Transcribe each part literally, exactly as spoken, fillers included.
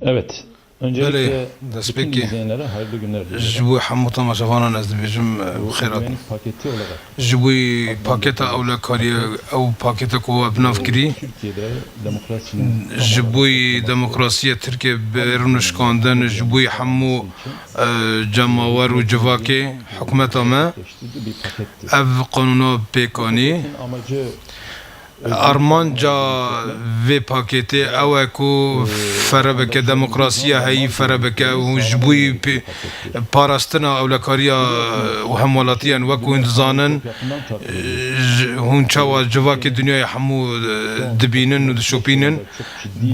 Evet. Öncelikle Belê, destpêkê. Bütün izleyenlere hayırlı günler diliyorum. Ji bo hemû temaşevanan ez dibêjim, e, bi xêr hatin. Güvenlik paketi olarak Ji bo paketa ewlekariyê, ew pakete ku we bi nav kirî, Türkiye'de demokrasinin ji bo demokrasiyê Tirkiye bi rûnişkandin, ji bo hemû, e, cemawer û civakê hikûmeta me ev qanûna pêk anî. Armanca vê pakêtê ew e ku fere bike, demokrasiya heyî fere bike û ji bo pê-, parastina ewlekariya û hemwelatiyên wek hûn dizanin, ji, hûn çawa civakê dinyayê hemû, e, dibînin û dişopînin.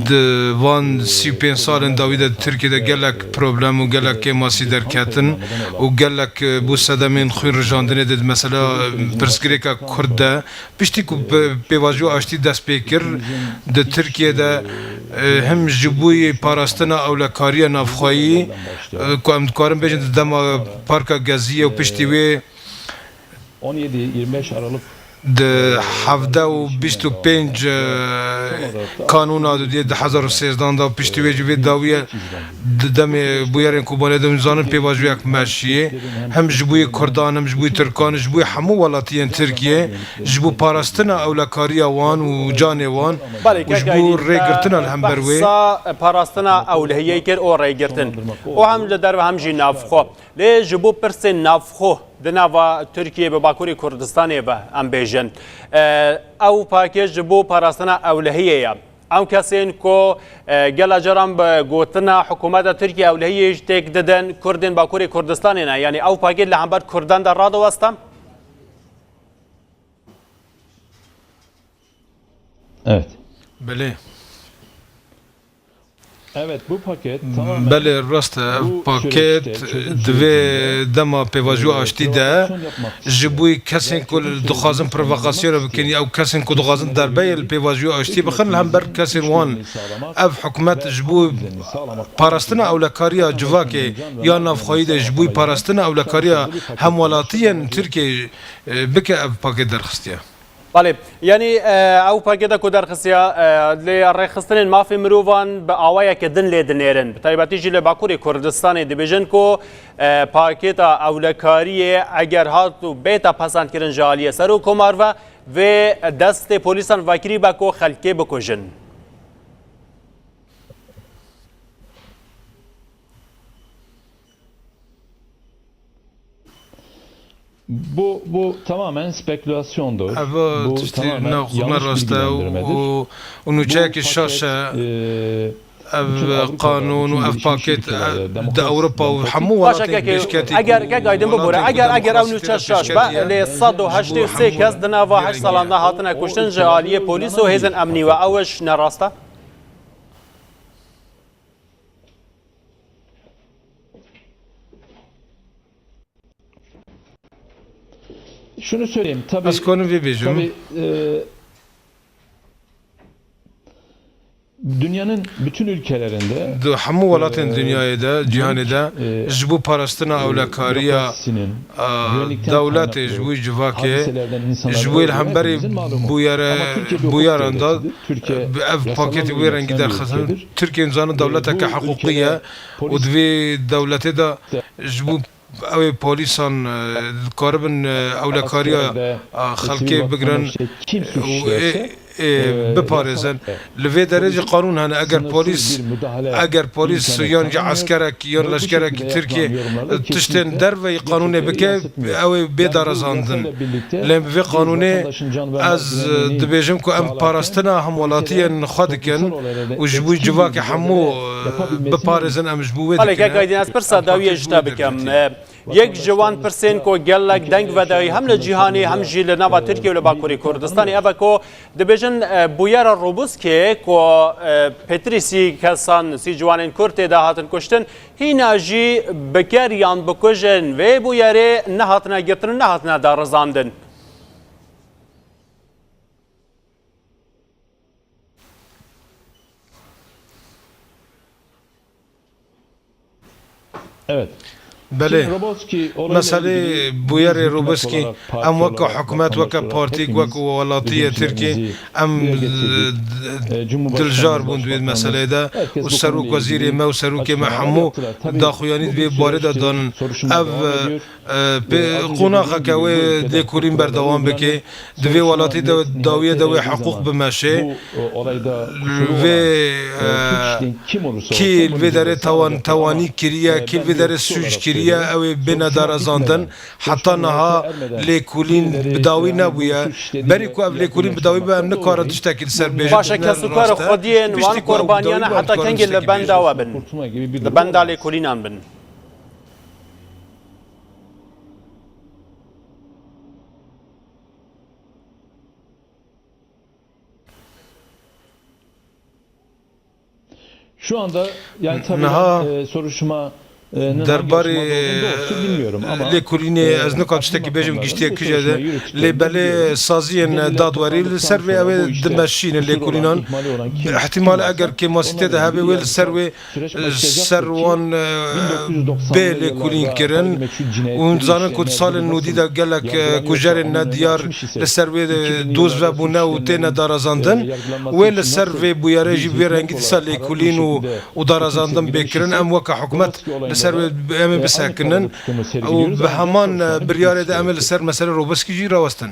Di van sî û pênc salên dawî de di Tirkiyê de gelek problem û gelek kêmasî derketin û gelek, e, bû sedemên xwîn rijandinê de, di mesela pirsgirêka Kurd de, piştî ku pe-, pêvajoya aştî dest pê kir, di Tirkiyê de, e, him ji bo parastina ewlekariya navxweyî, e, ku em dikarin bêjin di dema Parka Geziyê û piştî wê, on yedi yirmi beş Aralık di hevdeh û bîst û pênc, e, kanûna dudiyê di hezar û sêzdehan de piştî wê jî vê dawiye di demê bûyerên Kobanê de hûn zanin pêvajoyek meşiyê. Hem ji bo yê Kurdan, hem ji bo yê Tirkan, ji bo hemû welatiyên Tirkiyê, ji bo parastina ewlekariya wan û canê wan Belê, û ji kek bo Aydin, rêgirtina li hember wê. Behsa parastina ewlehiyê kir û rêgirtin. Û hem li derve hem jî navxwe. Lê ji bo pirsên navxwe di nava Tirkiyê bi Bakurê Kurdistanê ve em bêjin. E, ew pakêt ji bo parastina ewlehiyê ye. Ew kesên ku, e, gela caran bi gotina hikûmeta Tirkiyê ewlehiyê jî têk didin, Kurdên Bakurê Kurdistanê ne. Yanî ew pakêt li hember Kurdan de radiweste? Evet. Belê. Evet, bu paket tamamen Belê, rast e. Ev bu paket süreçte çözüm di vê sürecinde, dema pêvajoya e, aştî de provokasyonla ji bo kesên ku dixwazin provokasyon bikin, ew kesên ku dixwazin derbeyê li pêvajoya aştî bixin, li hember kesên wan ev hikûmet ji bo parastina ewlekariya civakê ya navxweyî de, ji bo parastina ewlekariya hemwelatiyên Tirkiyê, e, bike ev paket derxistiye. Belê, yanî, e, ew pakêta ku derxistiya, e, lê rêxistinên mafê mirovan bi awayeke din lê dinêrin. Bi taybetî jî li Bakurê Kurdistanê dibêjin ku, e, pakêta ewlekariyê eger hat û bêta pesendkirin ji aliyê Serokkomar ve, vê destê polîsan vekirî be ku xelkê bikujin. Bu, bu tamamen spekülasyondur. Ev Bu tiştî tamamen nav xwe yanlış rast e bilgilendirmedir. û, û nûçeyekî Bu şaş e. paket, e, Ev bütün Avrupa ve qanûn û bütün ev gelişmiş paket, ülkelerde e, di demokrasi, Ewropa û demokratik hemû Başa welatên kekê, pêşketî eger, kek Aydin bibûre, welatên eger, eger ew nûçe demokrasî şaş be, pêşketî lê sed û heştê û sê kes di nava heşt salan de hatine kuştin ji aliyê polîs û hêzên emnî ve, ew iş ne rast e? Şunu söyleyeyim, tabii, Ez kanim vê bêjim. tabii, e, dünyanın bütün ülkelerinde Di hemû welatên, e, dinyayê de, cîhanê de, e, ji bo parastina e, ewlekariya, demokrasinin, e, güvenlikten dewletê, kaynaklı ji bo civakê, hadiselerden insanları ji bo li öldürmez hemberî bizim malum. bûyere, Ama Türkiye bir hukuk bûyeran da, devletidir. Türkiye bi ev yasanın paketî wê rengî derxistin. Ülkedir. Tirkiye zanin E, dewleteke bu hiqûqî ülkede ye û polis di vê dewletê de ji bo ew ê polîsan, e, dikaribin, e, ewlekariya, e, xelkê bigirin û ê, ê, biparêzin. Li vê derê jî qanûn hene. Eger polîs, eger polîs yan jî eskerek yan leşkerekî Tirkiyê tiştên derveyî qanûnê bike, ew ê bê darizandin. Lê bi vê qanûnê ez, e, dibêjim ku em parastina hemwelatiyên xwe dikin û ji bo civakê hemû, e, biparêzin, em ji bo wê Belê, dikin. kek Aydin, ez pirsa dawiyê ji te bikim. E, yek ji wan pirsên ku gelek deng vedayî hem li cîhanê hem jî li nava Tirkiye û li Bakurê Kurdistanê ev e ku dibêjin, e, bûyera Robuskê ku, e, pêtirî sî kesan, sî ciwanên Kurd tê de hatin kuştin, hîna jî biker yan bikujin vê bûyerê nehatine girtin û nehatine darizandin. Evet. Belê. Meselê bûyerê Roboskî, em weke hikûmet, weke partîk, weke welatiyê Tirkî, em, e, diljar bûn di wê meseleyê de û serokwezîrê me û serokê me hemû daxuyanî di vê barê de danin. Ev, e, e, pê-, qonaxeke wê lêkolîn berdewam bike. Di vê welatî de dawiyê de wê hiqûq bimeşe. Vê, e, kî li vê derê tawan-, tewanî kiriye, kî li vê derê sûc kiriye, ew ê bêne darazandin. Heta niha lêkolîn bi dawî nebûye. Berî ku ev lêkolîn bi dawî bibe, em nikarin tiştekî li ser bêjin. Baş e, kes û kar rast e. Xwediyên wan qurbaniyane heta kengê li benda we bin? Li benda lêkolînan bin? Şu anda, yani, tabii, niha ben, e, soruşuma, e, ne, hangi aşamada olduğunu doğrusu bilmiyorum ama, lêkolînê, e, ez nikan tiştekî bêjim giştiye kije de, lê belê saziyên dadwerî li ser vê ew ê dimeşînin lêkolînan. Îhtimal eger kêmasî tê de hebe wê li ser wê ser wan, e, bê lêkolîn kirin û hûn dizanin ku di salên nodî de gelek, e, kujerên nediyar li ser wê, e, doz vebûne û têne darazandin. Wê li ser vê bûyerê jî bi vê rengî dîsa lêkolîn û, û darazandin bê kirin. Em weke hikûmet li ser wê em ê bisekinin û bi heman, e, biryarê de em ê li ser meselê Roboskî jî rawestin.